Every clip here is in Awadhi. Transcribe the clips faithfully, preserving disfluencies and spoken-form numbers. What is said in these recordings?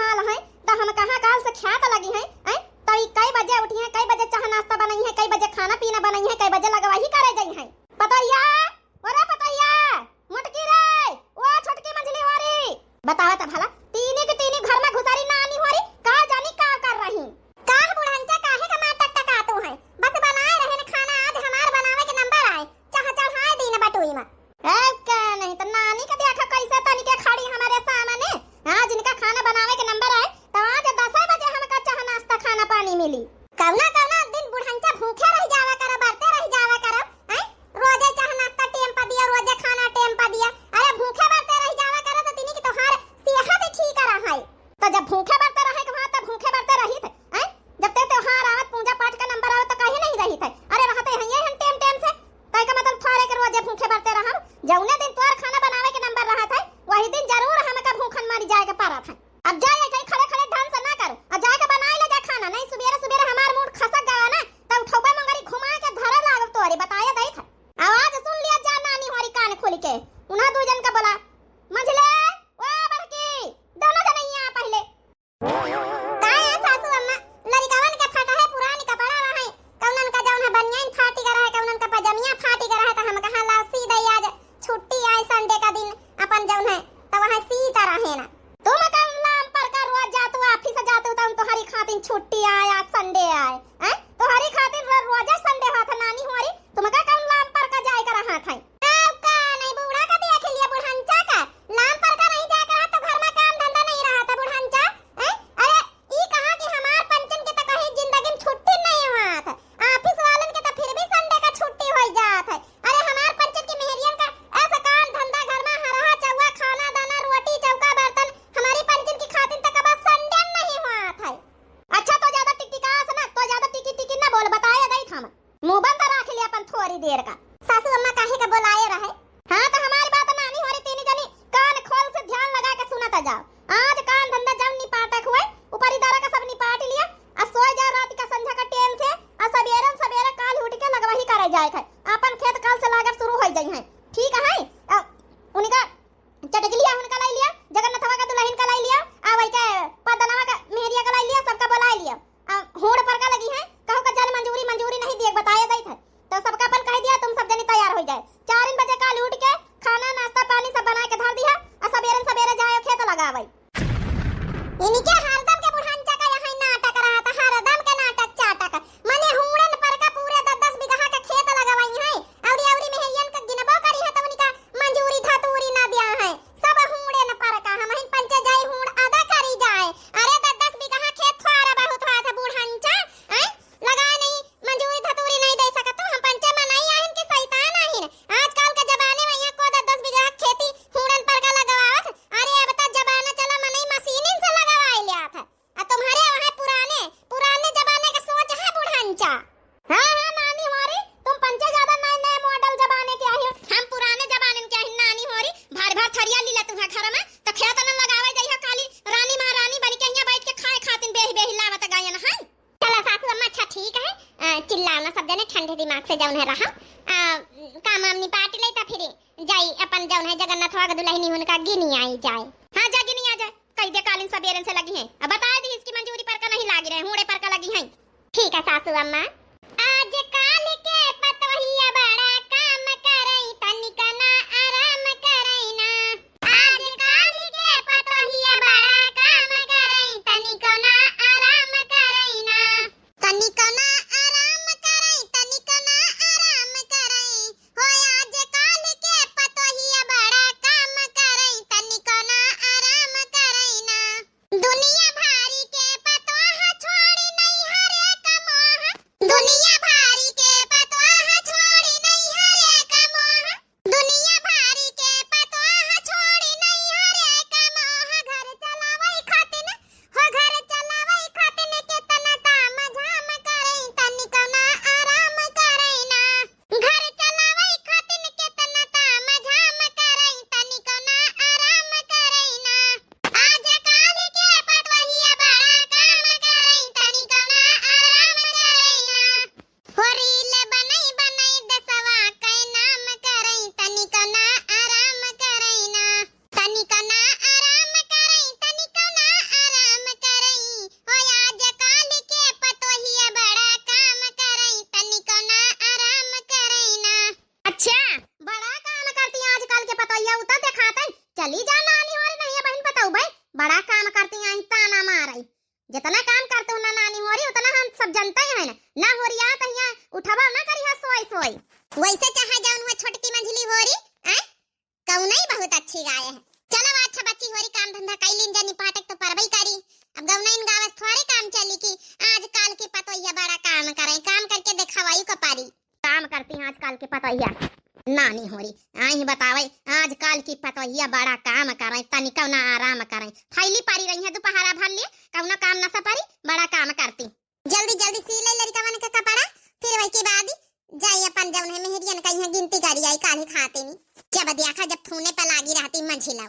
काल है, त हम कहाँ काल से ख्यात लगी हैं, हैं? त ई कई बजे उठी हैं, कई बजे चाह नाश्ता बनई हैं, कई बजे खाना पीना बनई हैं, कई बजे लगवाही करे जाई हैं। पतोहिया, अरे पतोहिया, मोटकी रे, ओ छोटकी मंझली होरी। बतावा त भला, तीनी के तीनी घर में घुसरी नानी होरी, का जानी का कर रही। काह बुढ़नचा काहे का मार टकटकातू है? बस बनाए रहे न खाना, आज हमार बनावे के नंबर आए, चाह चढ़ाए दीन बटुई में। ए, का नहीं त नानी के देखा कैसे तनिके खड़ी हमारे सामने। हाँ, जिनका खाना बनावे के नंबर आए, त आज दसे बजे हमका चाह नाश्ता खाना पानी मिली। कौना कौना दिन बुढ़नचा भूखे रह जावा करो, बरते रह जावा करो, हैं? रोजे चाह नाश्ता टेम पर दिया, रोजे खाना टेम पर दिया। अरे भूखे बरते रह जावा करो त तीनी की तोहार सेहत ठीक रहा है। त जब भूखे बरते रहे के वहाँ त भूखे बरते रही थे, हैं? जब ते त्योहार आवत, पूजा पाठ का नंबर आवत त कहीं नहीं रही थे। अरे रहते हैं ये हम टेम टेम से, तय का मतलब थोड़े के रोजे भूखे बरते रहब। जौने दिन तोर खाना बनावे के नंबर रहत है, वही दिन जरूर हमका भूखन मरी जाए के पड़त है। अब जाए कहीं खड़े खड़े ढंग से ना करो, आ जाके बनाए ले जा खाना, नहीं सुबेरे सुबेरे हमार मूड खसक गवा ना, त उठौबे मंगरी घुमा के धरे लागब तोरे, बताए दई था। आवाज सुन लिया जा नानी होरी कान खोल के, उन्हा दू जन का बोला, मंझले, ओ बड़की, दोनों जनैया पहले। का है सासू अम्मा, लड़िकवन के फटा है पुरान कपड़ा रहे, कौनन का जौन है बनियान फाटी गा रहे, कौनन का पजमिया फाटी गा रहे, त हम कहा ला सी दई आज छुट्टी आए Sunday का दिन अपन जौन है, त वहाँ सीता रहे ना। तुम कौन लाम पर का रोज जातू office जातू, त तुम तोहरी खातिन छुट्टी आए, आज Sunday आए, हैं? तोहरी खातिन रो-, रोजे Sunday होत है नानी होरी, तुमका कौन लाम पर का जाए का रहा था? अब का नहीं बूढ़ा का देख लिया बुढ़नचा का, लाम पर का नहीं जाए का रहा त घर में काम धंधा नहीं रहा था बुढ़नचा, हैं? अरे ई कहा कि हमार पंचन के त कहीं जिंदगी में छुट्टी नहीं हुआ था, office वालन के त फिर भी Sunday का छुट्टी हो जात है। अरे हमार पंचन की मेहरियन का ऐसा काम धंधा घर में हरहा चौवा खाना दाना रोटी चौका बर्तन हमारी पंचन की खातिन तक अब Sunday नहीं हुआ था। अच्छा तो ज्यादा टिकटिकास ना, तो ज्यादा टिकी टिकी ना बोल, बताए दई था हम। मुंह बंद रख ले अपन थोड़ी देर का। सासू अम्मा काहे का बोलाए रहे? हाँ त हमारी बात नानी होरी तीनी जनी कान खोल से ध्यान लगा के सुनत जाओ। आज काम धंधा जब निपाटक हुए, ऊपरी दारा का सब निपाट लिया, आ सोए जाओ रात का संझा का टेम से, आ सबेरन सबेरे काल उठ के लगवाही करे जाए है। अपन खेत काल से लागब शुरू हो जाई है, ठीक है? आ, उनका चटकलिया उनका लाई लिया, जगन्नाथवा का दुल्हन का लाई लिया, आ वही के पदनवा का मेहरिया का लाई लिया, सबका बोला लिया। आ, हूड़ पर का लगी है, कहो का जल मंजूरी, मंजूरी नहीं दिए, बताया जाई था। तो सबका अपन कह दिया, तुम सब जने तैयार हो जाए। चार बजे काल उठ के खाना, नाश्ता, पानी सब बना के धर दिया, आ सबेरन सबेरे जाए खेत लगावे। इनके हरदम के बुढ़ान चका यहाँ नाटक रहा था, हरदम के नाटक चाटक। मने हूड़न पर का पूरे दस दस बीघा के खेत लगवाई है, औरी औरी मेहरियन के गिनबो करी है तो उनका मंजूरी धतूरी ना दिया है। सब हूड़े न पर का, हमहिन पंचे जाई हूड़ अदा करी जाए। अरे दस दस बीघा खेत थोड़ा बहुत हुआ था बुढ़ान चा, हैं? लगाए नहीं, मंजूरी धतूरी नहीं दे सकत हो। हम पंचे मनई आहिन कि शैतान आहिन? आजकल के जमाने में यहाँ को दस दस बीघा खेती हूड़न पर का लगवावत। अरे अब तो जमाना चला मनई मशीनिन से लगवाए ले आत है। आ तुम्हारे वहाँ पुराने, पुराने जमाने का सोच है बुढ़ान चा। हाँ, हाँ, नानी होरी, तुम पंचे ज्यादा नए, नए मॉडल जमाने के आही हो। हम पुराने जमाने के आही, नानी होरी, भार भार थरिया लीला तुम्हारे घर में, तो खेत न लगावे जाई हो, खाली रानी महारानी बन के यहाँ बैठ के खाए खातिन बेही बेही लावत गायन है। चला सासू अम्मा, अच्छा ठीक है, अ, चिल्लाओ ना सब जने, ठंडे दिमाग से जौन है रहा, अ, काम वाम निपाट ले तो फिर जाई अपन जौन है जगन्नाथवा के दुल्हनी उनका गिनी आई जाए। हाँ, जा गिनी आ जाए। कई दे कालिन सबेरन से लगी हैं। अब बताए दी इसकी मंजूरी पर का नहीं लागी रहे, हूड़े पर का लगी हैं। ठीक है सासू अम्मा। आज काल के पतोहिया बड़ा काम करई, तनिक ना आराम करई ना। आज काल के पतोहिया बड़ा काम करई, तनिक ना आराम करई ना। तनिक ना आराम करई, तनिक ना आराम करई। हो आज काल के पतोहिया बड़ा काम करई, तनिक ना आराम करई ना। दुनिया भारी के पतोह छोड़ी नैहरे कमोह। दुनिया ली जा नानी होरी, नहीं बहिन पतोहू भाई, बड़ा काम करती आई ताना मारई। जितना काम करते हो ना नानी होरी, उतना हम सब जनते हैं ना। ना होरिया तो यहाँ उठबो ना करी है सोई सोई। वैसे चाहे जौन हुआ छोटकी मंझली होरी, आय, गौनई बहुत अच्छी गाय है। चलो अच्छा बच्ची होरी, काम धंधा कई लीन जा, निपाटक तो परबई करी। अब गौनई गावस थोड़े काम चली कि आजकल की पतोहिया बड़ा काम करे, काम करके देखावाई को पारी। काम करती हैं आजकल की पतोहिया। नानी होरी, आई बतावे, आजकल की पतोहिया बड़ा काम करे, तनिको ना आराम करे। फैली परी रही है दोपहरा भर लिए, कौनो काम न सपरी, बड़ा काम करती। जल्दी जल्दी सी ले लड़िकवन के कपड़ा, फिर वही के बाद जाई अपन जौन है मेहरियन का यहाँ गिनती करी आई काल्हि खाते नी। जब देखा जब फोने पर लागी रहती मंझिला,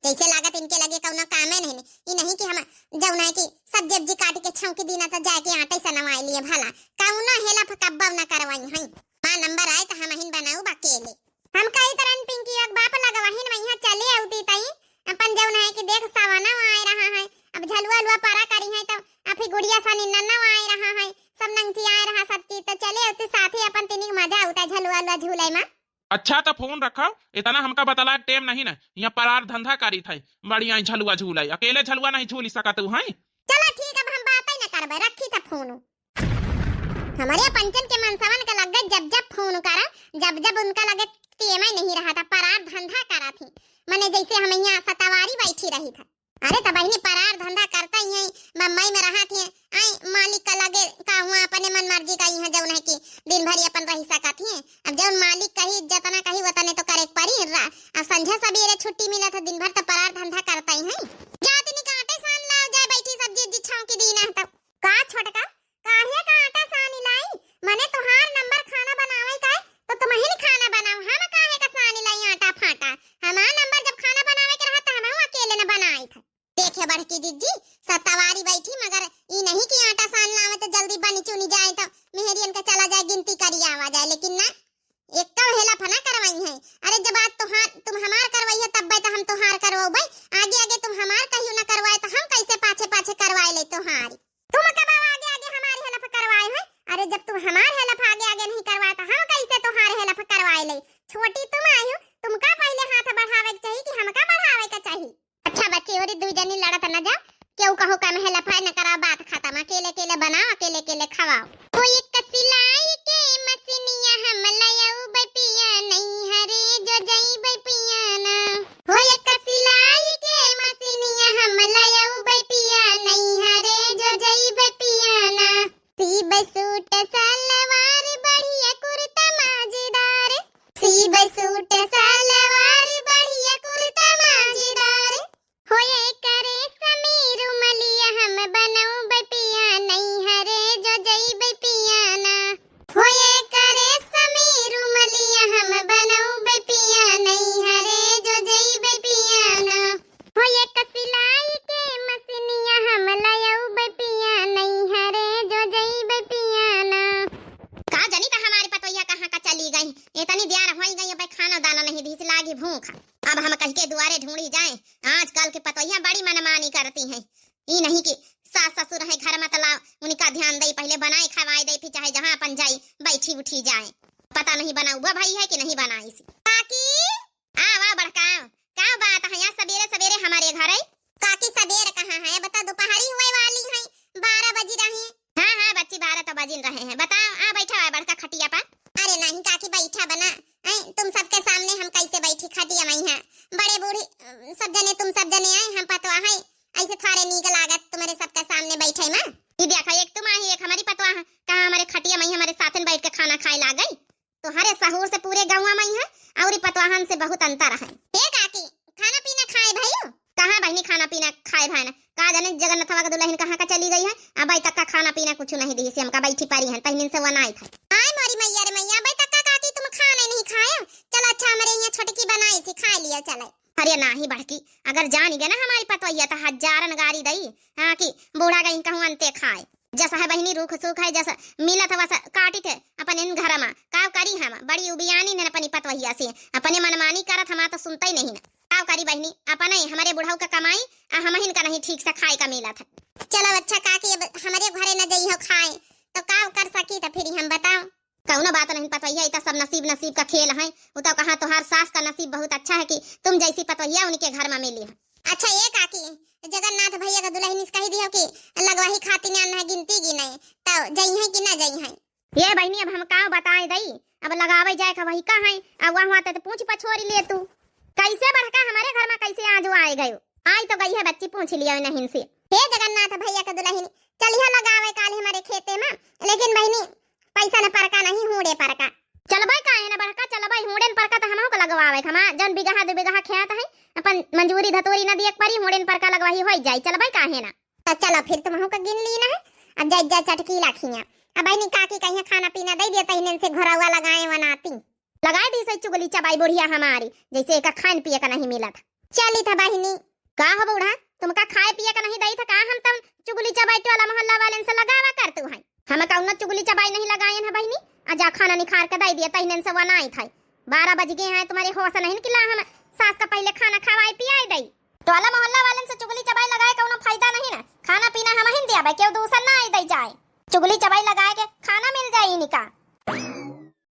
जैसे लागत इनके लगे कौनो कामे नहीं। ई नहीं कि हम जौन है कि सब्जी उब्जी काट के छौंकी दीना तो जाके आटे सनवाई लिए भला, कौनो हेला फकब्बा न करवाई हैं। माँ नंबर आए तो हम हिन बनाऊ बकेले। हम कही तरन पिंकी एक बाप लगवहिन वहाँ चले अउती तई अपन जौन है कि देख सवना आए रहा है, अब झलुआ लुआ पारा करी है तो अभी गुड़िया सनी नन्ना आए रहा है, सब नंगची आए रहा सब चीज, तो चले अउती साथी अपन तिनिक मजा अउता झलुआ लुआ झूले मा। अच्छा तो फोन रखो, इतना हमका बतला टेम नहीं ना, यहाँ परार धंधा करी थे, बड़ी आई झलुआ झूले, अकेले झलुआ नहीं झूली सकत हूँ हैं। चलो ठीक, अब हम बातें न करबे, रखी था फोन। हमारे पंचन के मनसवन के लगे जब जब फोन करा, जब जब उनका लगे टेम ही नहीं रहा था, परार धंधा करा थी, मने जैसे हम यहाँ सतावारी बैठी रही था। अरे तो बहिनी परार धंधा करता ही है, बम्बई में रहा थी, आई मालिक का लगे का हुआ अपने मन मर्जी का यहाँ जौन है कि दिन भर ही अपन रह सकत ही। अब जौन मालिक कही जतना कही वतने तो करे के परी रा। अब संझा सबेरे छुट्टी मिला था, दिन भर तो परार धंधा करता ही है। जाती नी काटे सान लाओ जाए बैठी सब्जी उब्जी छौंकी दीना है तो। का छोटका, काहे का आटा सानी लाई? मने तोहार नंबर खाना बनावे का है, तो तुमहिन खाना बनाओ, हम काहे का सानी लाई आटा फाटा? हमार नंबर जब खाना बनावे के रहा तो हम अकेले न बनाई था। देखे बड़की जिज्जी, सतावारी बैठी, मगर ई नहीं कि आटा सान लावे तो जल्दी बनी चुनी जाए तो मेहरियन का चला जाए गिनती करी आवा जाए, लेकिन ना, एक हेलफ ना करवाई है। अरे जब आज तोहार, तुम हमार करवाई है तब तो हम तोहार करवाओ भाई, आगे आगे तुम हमार कहियो ना करवाए तो हम कैसे पाछे पाछे करवाए ले तोहारी? तुम कब आगे आगे हमारी हेल्प करवाए हो? अरे जब तुम हमार हेल्प आगे आगे नहीं करवाए तो हम कैसे तोहार हेल्प करवाए ले? छोटी तुम आई हो, तुमका पहले हाथ बढ़ावे के चाहिए कि हमका बढ़ावे के चाहिए। अच्छा बच्ची, और दुई जनी लड़त न जाओ, केहू कहो कम हेल्प है न करा, बात खत्म, अकेले अकेले बनाओ, अकेले अकेले खवाओ। हो एक सिलाई के मशीनिया हम लयऊ बपिया नहीं हरे जो जई बपिया ना। हो एक सिलाई के मशीनिया हम लयऊ बपिया नहीं हरे जो जई बपिया ना। सीब सूट सलवार बढ़िया कुर्ता मजेदार। सीब सूट सलवार बढ़िया कुर्ता मजेदार। होए करे समीर मलिया हम बनऊ बपिया नहीं हरे जो जई बपिया ना। होए करे समीर मलिया हम बनऊ बपिया नहीं हरे जो जई बपिया ना। हो एक सिलाई के मशीनिया हम लयऊ बपिया नहीं हरे जो जई बपिया ना। का जानी त हमारी पतोहिया कहाँ का चली गई, इतनी देर होई गई, अब खाना दाना नहीं दी, लागी भूख। अब हम कह के दुआरे ढूंढी जाए, आजकल के पतोहिया बड़ी मनमानी करती हैं। ई नहीं कि सास ससुर है घर में तला उनका ध्यान दे, पहले बनाए खवाए दे, फिर चाहे जहाँ अपन जाई बैठी उठी जाए, पता नहीं बनाऊ भाई है कि नहीं बनाई सी। काकी, आ वाह बड़का, का बात है यहाँ सबेरे सबेरे हमारे घर आई? काकी सबेर कहाँ है, बता दोपहरी हुए वाली है, बारह बजी रही। हाँ हाँ बच्ची, बारह तो बजिन रहे हैं। बताओ, आ बैठा है बड़का खटिया पर। अरे नहीं काकी बैठा बना, ऐ, तुम सबके सामने हम कैसे बैठी खटिया में है, बड़े बूढ़ी अ, सब जने, तुम सब जने आए, हम पतवा है, ऐसे थारे नीक लागत तुम्हारे सबके सामने बैठे में। ई देखा एक तुम आई एक हमारी पतवा है, कहाँ हमारे खटिया में हमारे साथन बैठ के खाना खाए लाग गई। तोहरे सहूर से पूरे गौवा में है, और ई पतवाहन से बहुत अंतर है। हे काकी, खाना पीना खाए भयो? कहाँ बहिनी खाना पीना खाए भाई ना? का जाने जगन्नाथवा के दुल्हन कहाँ का चली गई है, अबै तक का खाना पीना कुछ नहीं दी से हमका, बैठी परी हैं, तहनिन से वनाई था। आय मोरी मैया रे मैया, अबै तक का काकी तुम खाना नहीं खाए? चलो अच्छा, हमारे यहाँ छोटकी बनाई थी, खा लियो चले। अरे नाही बड़की, अगर जानी गए ना हमारी पतोहिया तो हजारन गारी दई, हाँ कि बूढ़ा गई कहूँ अंते खाए। जस है बहिनी रूख सूख है, जस मिलत है वस काटित है अपन इन घर मा। काव करी हम, बड़ी उबियानी न अपनी पतवहिया से, अपने मनमानी करत हमा तो सुनते ही नहीं ना। काव करी बहिनी, अपने हमारे बुढ़ऊ का कमाई, आ हमहिन का नहीं ठीक से खाए का मिलत है। चलो अच्छा काकी, अब हमारे घरे न जइहो खाए, तो काव कर सकी तो फिर हम बताओ। कउनो बात नहीं पतोहिया, ई त सब नसीब, नसीब का खेल है। उ त कहा तोहार सास का नसीब बहुत अच्छा है कि तुम जैसी पतोहिया उनके घर मा मिली है। अच्छा ए काकी, जगन्नाथ भैया का दुलहिन से कहि दियो कि लगवाही खातिर आन है, गिनती गिने, त जइहैं कि न जइहैं? ए बहिनी, अब हम काव बताए दई, अब लगावे जाए का वही का है, अब वहाँ तो पूछ पछोरी ले तू, कैसे बड़का हमरे घर मा कैसे आजो आए गयो? आई तो गई है बच्ची, पूछ लियो इनहिन से। हे जगन्नाथ भैया का दुलहिन, चलिहा लगावे काल हमरे खेते मा, लेकिन बहिनी पैसा न परका नहीं, हूँड़े परका। चलबै काहे ना बड़का, चलबै हूँड़ेन परका त हमहू का लगवावे, हमा जौन बिगहा दो बिगहा खेत है, अपन मंजूरी धतूरी न दिए के परी, हूँड़ेन परका लगवाही होई जाई, चलबै काहे ना? त चलो फिर तुमहू का गिन ली ना है, अब जाई जा चटकीला खिया। अब बहिनी काकी कहिया खाना पीना दे दिया, तहिनेन से घरवा लगाए वनाती। लगाए दी से चुगली चबाई बुढ़िया हमारी, जैसे एका खान पिए का नहीं मिलत। चली था बहिनी। का हो बूढ़ा, तुमका खाए पिए का नहीं दई था का? हम तब चुगली चबाई टोला मोहल्ला वालेन से लगावा करतू हैं। हम कउनो चुगली चबाई नहीं लगाएन है बहिनी, आ जा खाना निखार के दई दिया, तहिनेन से वनाई था। बारह बज गए हैं, तुम्हारे होश नहीं कि ला हम सास का पहले खाना खवाए पियाए दई। टोला मोहल्ला वालेन से चुगली चबाई लगाए कउनो फायदा नहीं ना, खाना पीना हमहिन दियाबे, केहू दूसर ना आई दई जाए। चुगली चबाई लगाए के खाना मिल जाए इनका।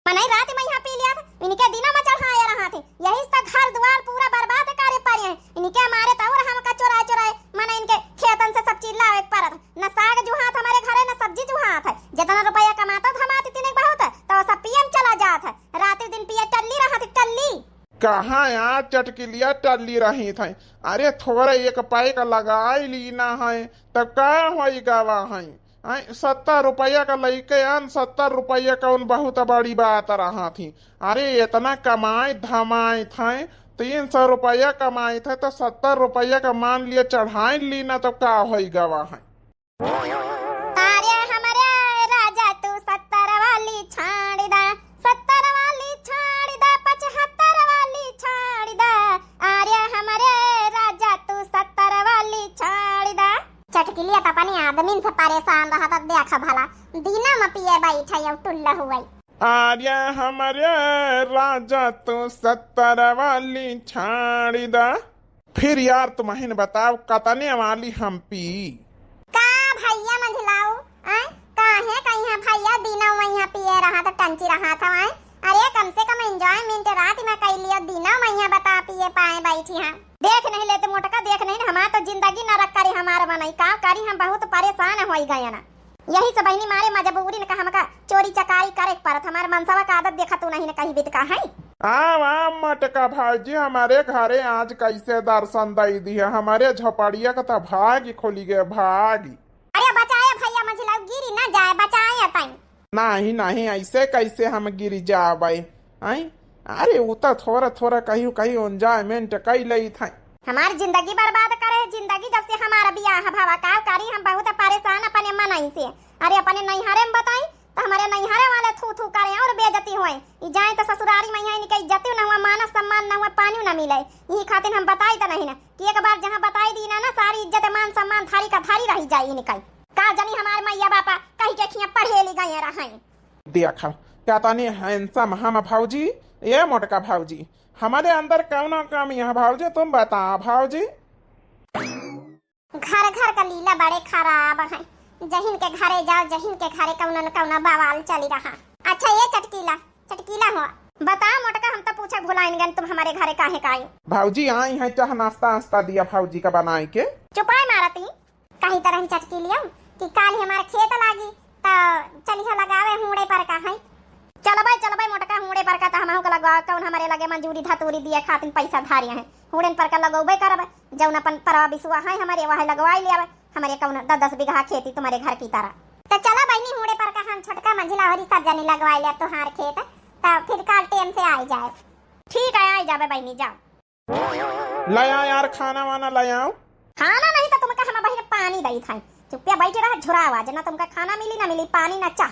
मनई रात मा यहाँ पी लिया था, इनके दिना मा चढ़ाए रहा थे, यही से त घर द्वार पूरा बर्बाद करे पड़े हैं। इनके मारे त और हमका चोराए चोराए, मने इनके खेतन से सब चीज लावे के पड़त है। न साग जुहात हमरे घरे, न सब्जी जुहात है। जितना रुपया कमाता धमाती तिने बहुत है, तो सब पिए में चला जात है। रात दिन पिए टल्ली रहा थे, टल्ली। कहाँ यार चटकिलिया टल्ली रही थे? अरे थोड़ा एक पैक लगाई ली ना है, तब का होई गवा है? आय, सत्तर रुपया का लइके आन, सत्तर रुपया कौन बहुत बड़ी बात रहा थी? अरे, इतना कमाइत धमाइत हैं, तीन सौ रुपया कमाइत हैं, तो सत्तर रुपया का मान लिया चढ़ाई ली ना, तो का होई गवा है? अरे हमरे राजा तू सत्तर वाली छाड़ दा, सत्तर वाली छाड़ दा, पचहत्तर वाली छाड़ दा। अरे हमरे राजा तू सत्तर वाली छाड़ दा। चटकिलिया त अपने आदमीन से परेशान रहत, देख भला, दिना में पिए बैठे अउ टुल्ल हुए। अरे हमरे राजा तू सत्तर वाली छाड़ी दा। फिर यार तुमहिन बताओ कतने वाली हम पी? का भैया मंझलाऊ, आय? काहे कहिया भैया दिना वहिया पिए रहा त टंची रहा था, आय? अरे कम से कम enjoyment रात में कइ लियो, दिना वहिया बता पिए पाए बैठी हम। देख नहीं लेते मोटका, देख नहीं, हमार तो जिंदगी नरक करी हमार मनई, का करी हम बहुत परेशान होइ गए ना। यही से बहिनी मारे मजबूरी न का हमका चोरी चकारी करे के पड़त, हमार मनसवा का आदत देखा तू नहीं न कहीं बित का है। आव, आव मोटका भौजी, हमरे घरे आज कैसे दर्शन दई दिहे, हमरे झोपड़िया का त भागी खुली गए, भागी। अरे बचाए भैया मंझलाऊ, गिरी ना जाए, बचाए तई। नहीं, नहीं, ऐसे कैसे हम गिर जाबै? आय? अरे, उ त थोड़ा, थोड़ा कहियो, कहियो enjoyment कई लई था। हमार जिंदगी बर्बाद करे है, जिंदगी जब से हमारा बियाह भवा, का करी, हम बहुत परेशान अपने मनई से। अरे, अपने नैहरे में बताई, त हमरे नैहरे वाले थू थू करे और बेइज्जती होए। ई जाए त ससुरारी में यहाँ इनके इज्जती न हुआ, मान सम्मान न हुआ, पानी न मिले। यही खातिर हम बताई त नहीं ना। कि एक बार जहाँ बताई दी ना, ना सारी इज्जत मान सम्मान थारी का थारी रही जाई इनका। का जानी हमार मैया बापा कही के खिया पढ़े ली गए रहे। देखा, का तनी handsome हम भौजी, ए मोटका भौजी, हमारे अंदर कौनो कमी है भौजी, तुम बताओ भौजी। घर घर का लीला बड़े खराब हैं, जहिन के घरे जाओ, जहिन के घरे कौनो न कौनो बवाल चली रहा। अच्छा ये चटकीला, चटकीला हो, बताओ मोटका, हम तो पूछे भुलाइन गन, तुम हमारे घरे काहे का आयो? भौजी आई हैं, चाह नाश्ता आस्ता दिया भौजी का बनाए के। चुपाई मारती, कही तरह चटकीलियो कि काल ही हमारे खेत लागी, तो चलिए लगावे हूड़े पर का है। चलबे, चलबे मोटका हूड़े पर का, तो हमहू के लगवावे, कौन हमारे लगे मंजूरी धतूरी दिए खातिन पैसा धारिया है, हूड़ेन पर का लगौबे करबे, जौन अपन परवा बिसुआ है हमारे वह लगवाई लियावे। हमरे कौनो दस दस बीघा खेती तुम्हारे घर की तरह। त चला बहिनी, हूड़े पर का हम छोटका मंझिला होरी सब जनी लगवाई ले तोहार खेत, त फिर काल टेम से आई जाए। ठीक है, आई जाबे बहिनी, जाओ। ले आ यार, खाना वाना ले आओ। खाना नहीं तो तुमका हम बहिन पानी दई थाई। चुप्पे बैठे रहा झुरावा, जना तुमका खाना मिली ना मिली, पानी ना चाह।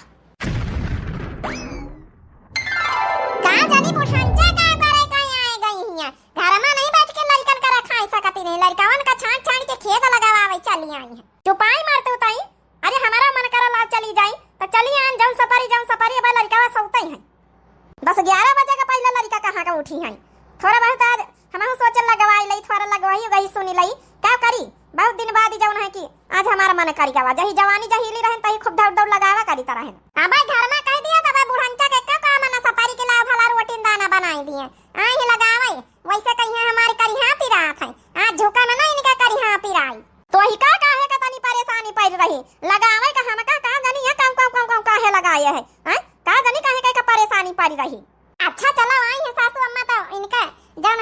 का जानी बुढ़ांचा का करे कहीं आए गई हिया। घर में नहीं बैठ के लड़कन का रखाई सकती नहीं, लड़कवन का छांट छांट के खेत लगावे चली आई है। चुपाई मारते उताई, अरे हमारा मन करा लाओ चली जाई, तो चली आन, जौन सपारी, जौन सपारी, अब लड़कवा सौते हैं। दस ग्यारह बजे का पहले लड़का कहाँ का उठी हैं। थोड़ा बहुत आज हमहू सोचे लगवाई लई, थोड़ा लगवाई गई सुनी लई, का करी, बहुत दिन बाद ही जौन है कि आज हमारा मन करी गवा, जही जवानी जहीली रहन तही खूब दौड़ दौड़ लगावा करी तरह है। अबे घर में कह दिया तबे बुढ़ंचा के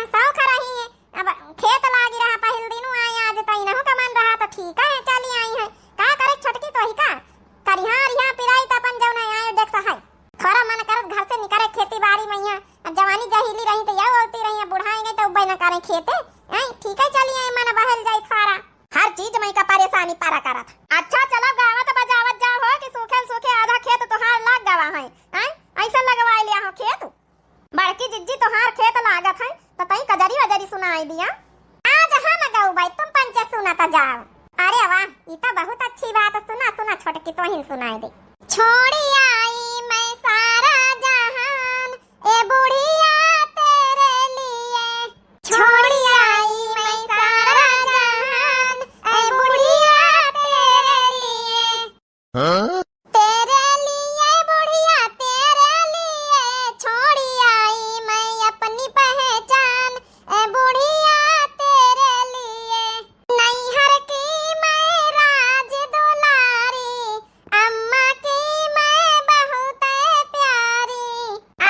शौक रही है। अब खेत लागी रहा, पहिल दिनू आए, आज त इनहू का मन रहा, तो ठीक है, चली आई है। का करे छोटकी, तोही का करिहा रिहा पिराई, त अपन जौन आए डेक्स है। थोड़ा मन करत घर से निकरे खेती बारी मइया, अब जवानी जहीली रही त यह होती रही, अब बुढ़ाएंगे त उब्बे न करे खेते। आई ठीक है, चली आई, मन बहल जाई थोड़ा। हर चीज मई का परेशानी परा करत। अच्छा चलो, गावत बजावत जाओ हो कि सूखे सूखे आधा खेत तोहार लाग गवा है। आई ऐसा लगवा लिया हो खेत। बड़की जिज्जी तोहार खेत लागत है, त तई कजरी वजरी सुनाई दिया। आज हम गउबई, तुम पंचे सुनत जाओ। अरे वाह, ई त बहुत अच्छी बात। सुना सुना छोटकी, तोहिन सुनाई दे। छोड़ी आई मैं सारा जहान, ए बुढ़िया तेरे लिए। छोड़ी आई मैं सारा जहान, ए बुढ़िया तेरे लिए। हाँ? तेरे लिए बुढ़िया, तेरे लिए छोड़ी आई मैं अपनी पहचान, ए बुढ़िया तेरे लिए। नैहर की मैं राज दुलारी, अम्मा की मैं बहुत प्यारी,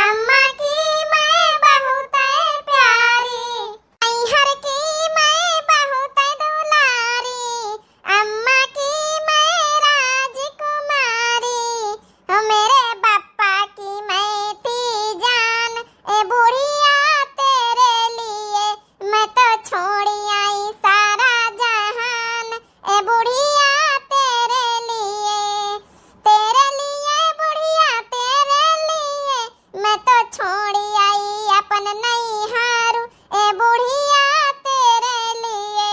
अम्मा की मैं बहुत प्यारी। नैहर की मैं बहुत दुलारी, अम्मा की मैं राजकुमारी, ओ मेरे बप्पा की मैं थी जान, ए बुढ़िया तेरे लिए मैं तो छोड़ी आई सारा जहान, ए बुढ़िया तेरे लिए, तेरे लिए बुढ़िया तेरे लिए, मैं तो छोड़ी आई अपन नैहारू, ए बुढ़िया तेरे लिए।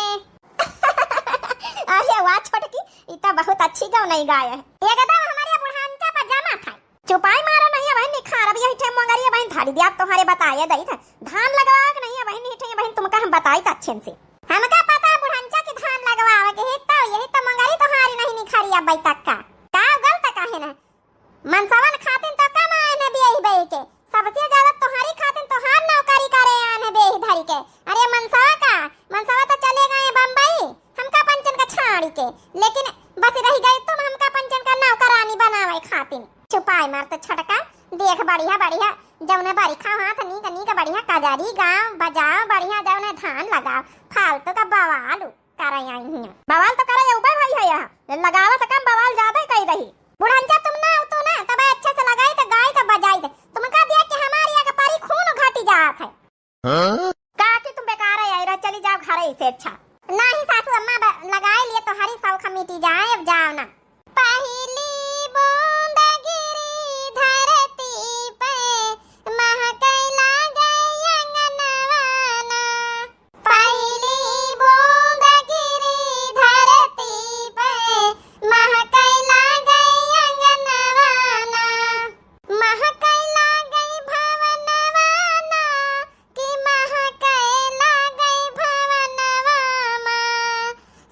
अरे वाह छोटकी, ई त बहुत अच्छी गवनई गाय है। एकदम हमरे बुढ़ांचा पर जमा था। चुपाई मारो नहीं, अबहिन निखार, अब यही ठे मोंगरी अबहिन धारी दिया, अब तोहरे बताए दई था। धान लगवावे के नहीं, अबहिन नहीं ठे, अबहिन तुमका हम बताई था अच्छे से। हमका पता बुढ़ांचा की धान लगवावे के है, तो यही तो मोंगरी तोहारी नहीं निखारी अब तक का। का गलत काहे ना? मनसवन खातिन तो कम आए न बेही बही के, सबसे ज्यादा तोहरी खातिन तोहार नौकरी करे आए न बेही धरी के। अरे मनसवा का, मनसवा तो चले गए बम्बई, हमका पंचन का छाड़ी के, लेकिन बस रही गई तुम हमका पंचन का नौकरानी बनावे खातिन। चुपाई मार तो छोटका, देख बढ़िया बढ़िया, जौने बरिखा हाथ नीक नीक बढ़िया कजरी गाओ, बजाओ बढ़िया, जौने धान लगाओ, फालतू का बवाल। करे आई हियाँ। बवाल तो करे उबे भाई है यहाँ। लगावा से कम बवाल ज्यादा ही कही रही। बुढ़ंचा तुम ना हो तो ना, तब अच्छे से लगाई तो गाई तो बजाई तो। तुमका दिया कि हमारी आगे परी खून घटी जात है। हाँ? का कि तुम बेकार है, आई रह, चली जाओ घरे से अच्छा। नहीं सासू अम्मा, ब-, लगाए लिए तो हरी सौख मिटी जाए, अब जाओ ना। पहली बूंद गिरी धरती पे, महके लागे अंगनवा ना। पहली बूंद गिरी धरती पे, महके लागे अंगनवा ना। महके लागे भवनवा ना, कि महके लागे भवनवा मा।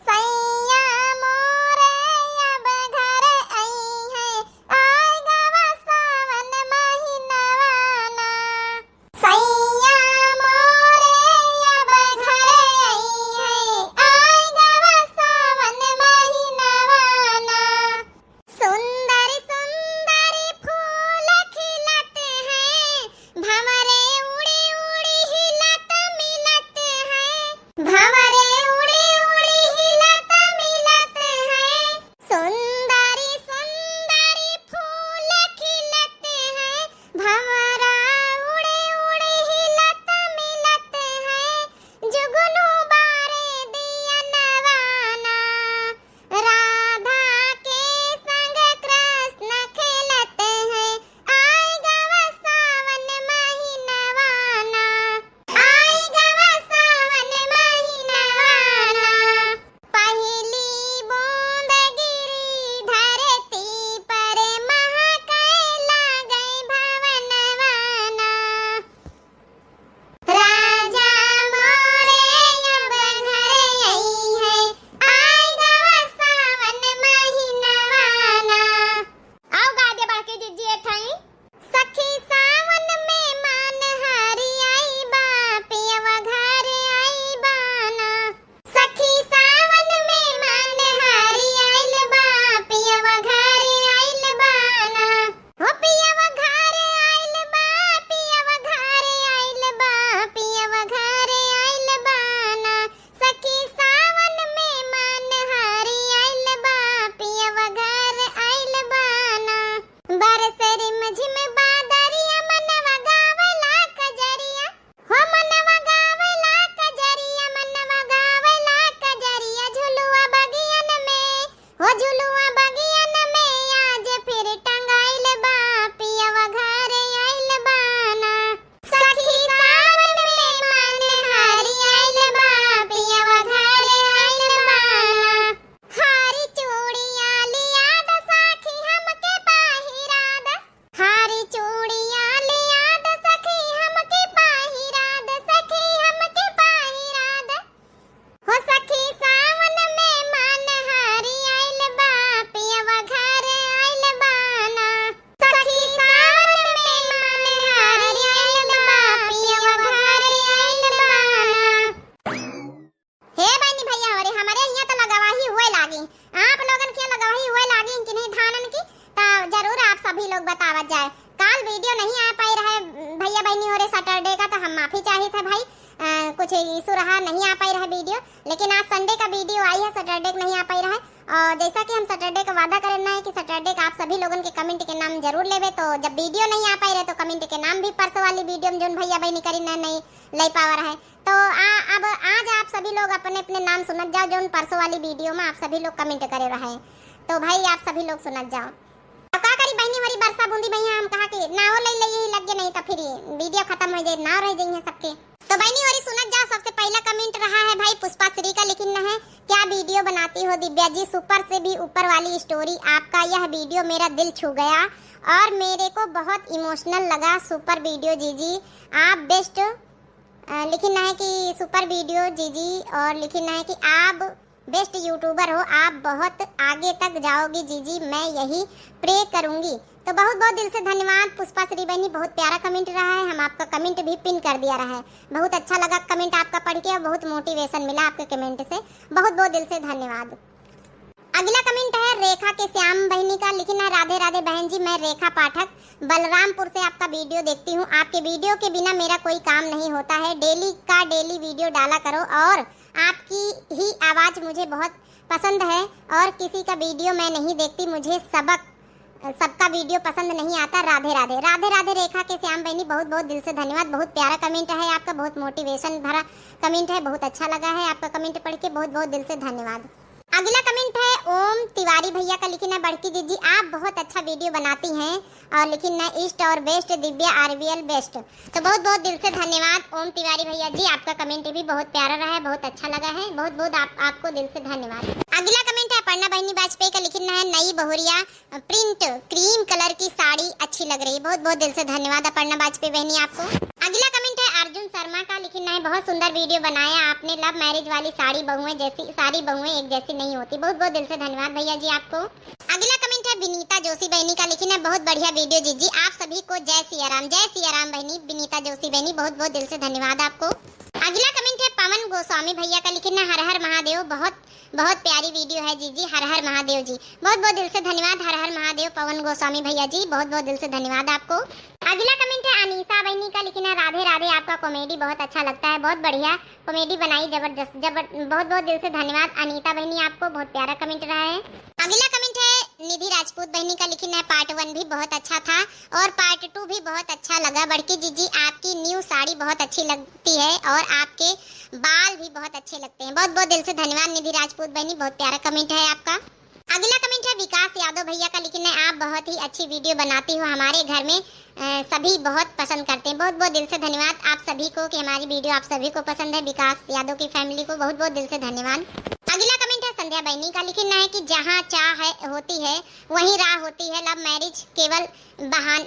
सैया मोरे अब issue रहा, नहीं आ पाई रहा वीडियो, लेकिन आज संडे का वीडियो आई है, सैटरडे का नहीं आ पाई रहा है। और जैसा कि हम सैटरडे का वादा करना है कि सैटरडे का आप सभी लोगन के कमेंट के नाम जरूर लेबे, तो जब वीडियो नहीं आ पाई रहे तो कमेंट के नाम भी परसों वाली वीडियो में जोन भैया बहनी करी नहीं, नहीं ले पावा रहे। तो आ, अब आज आप सभी लोग अपने अपने नाम सुनत जाओ, जोन परसों वाली वीडियो में आप सभी लोग कमेंट करे रहे। तो भाई आप सभी लोग सुनत जाओ। अब का करी बहनी, हमारी बरसा बूंदी भैया हम कहा कि नाव ले ले यही लग गए, नहीं तो फिर वीडियो खत्म हो जाए, नाव रह जाइए सबके। तो बहनी हमारी सुनत जाओ, सबसे पहला कमेंट रहा है भाई पुष्पा श्री का, लिखिन है, क्या वीडियो बनाती हो दिव्या जी, सुपर से भी ऊपर वाली स्टोरी, आपका यह वीडियो मेरा दिल छू गया और मेरे को बहुत इमोशनल लगा, सुपर वीडियो जीजी, आप बेस्ट। लिखिन है कि सुपर वीडियो जीजी, और लिखिन है कि आप बेस्ट यूट्यूबर हो, आप बहुत आगे तक जाओगी जीजी, मैं यही प्रे करूँगी। तो बहुत बहुत दिल से धन्यवाद पुष्पा श्री बहनी, बहुत प्यारा कमेंट रहा है, हम आपका कमेंट भी पिन कर दिया रहा है। बहुत अच्छा लगा कमेंट आपका पढ़ के और बहुत मोटिवेशन मिला आपके कमेंट से, बहुत बहुत दिल से धन्यवाद। अगला कमेंट है रेखा के श्याम बहनी का, लिखिन है, राधे राधे बहन जी, मैं रेखा पाठक बलरामपुर से आपका वीडियो देखती हूँ। आपके वीडियो के बिना मेरा कोई काम नहीं होता है, डेली का डेली वीडियो डाला करो और आपकी ही आवाज़ मुझे बहुत पसंद है और किसी का वीडियो मैं नहीं देखती, मुझे सबक सबका वीडियो पसंद नहीं आता। राधे राधे। राधे राधे रेखा के श्याम बहनी, बहुत बहुत दिल से धन्यवाद। बहुत प्यारा कमेंट है आपका, बहुत मोटिवेशन भरा कमेंट है, बहुत अच्छा लगा है आपका कमेंट पढ़ के, बहुत बहुत दिल से धन्यवाद। अगला कमेंट है ओम तिवारी भैया का, लिखिन है, बड़की जीजी आप बहुत अच्छा वीडियो बनाती हैं और लिखिन है, ईस्ट और बेस्ट दिव्या आरवीएल बेस्ट। तो बहुत बहुत दिल से धन्यवाद ओम तिवारी भैया जी, आपका कमेंट भी बहुत प्यारा रहा है, बहुत अच्छा लगा है, बहुत बहुत आप, आपको दिल से धन्यवाद। अगला कमेंट है अपर्णा बहनी वाजपेयी का, लिखिन है, नई बहुरिया प्रिंट क्रीम कलर की साड़ी अच्छी लग रही है। बहुत बहुत दिल से धन्यवाद अपर्णा वाजपेयी बहनी आपको। अगला कमेंट है अर्जुन शर्मा का, लिखिन है, बहुत सुंदर वीडियो बनाया आपने, लव मैरिज वाली साड़ी बहुएं जैसी, सारी बहुएं एक जैसी नहीं होती। बहुत बहुत दिल से धन्यवाद भैया जी आपको। अगला कमेंट है विनीता जोशी बहनी का, लिखिन है, बहुत बढ़िया वीडियो जीजी, आप सभी को जय सिया राम। जय सिया राम बहनी विनीता जोशी बहनी, बहुत बहुत दिल से धन्यवाद आपको। अगला कमेंट है पवन गोस्वामी भैया का, लिखिन है, हर हर महादेव, बहुत बहुत प्यारी वीडियो है जीजी, हर हर महादेव जी। बहुत बहुत दिल से धन्यवाद हर हर महादेव पवन गोस्वामी भैया जी, बहुत बहुत दिल से धन्यवाद आपको। अगला कमेंट है अनीसा बहनी का, लिखिन है, राधे राधे, आपका कॉमेडी बहुत अच्छा लगता है, बहुत बढ़िया कॉमेडी बनाई, जबरदस्त, जबर बहुत बहुत दिल से धन्यवाद अनीता बहनी आपको, बहुत प्यारा कमेंट रहा है। अगला कमेंट है निधि राजपूत बहनी का, लिखिन है, पार्ट वन भी बहुत अच्छा था और पार्ट टू भी बहुत अच्छा लगा। बड़की जीजी आपकी न्यू साड़ी बहुत अच्छी लगती है और आपके बाल भी बहुत अच्छे लगते हैं। बहुत बहुत दिल से धन्यवाद निधि राजपूत बहनी, बहुत प्यारा कमेंट है आपका। अगला कमेंट है विकास यादव भैया का, लिखिन है, आप बहुत ही अच्छी वीडियो बनाती हो, हमारे घर में अ, सभी बहुत पसंद करते हैं। बहुत बहुत दिल से धन्यवाद आप सभी को कि हमारी वीडियो आप सभी को पसंद है, विकास यादव की फैमिली को बहुत बहुत दिल से धन्यवाद। अगला कमेंट है संध्या बहनी का, लिखिन है कि जहाँ चाह है होती है, वहीं राह होती है, लव मैरिज केवल बहान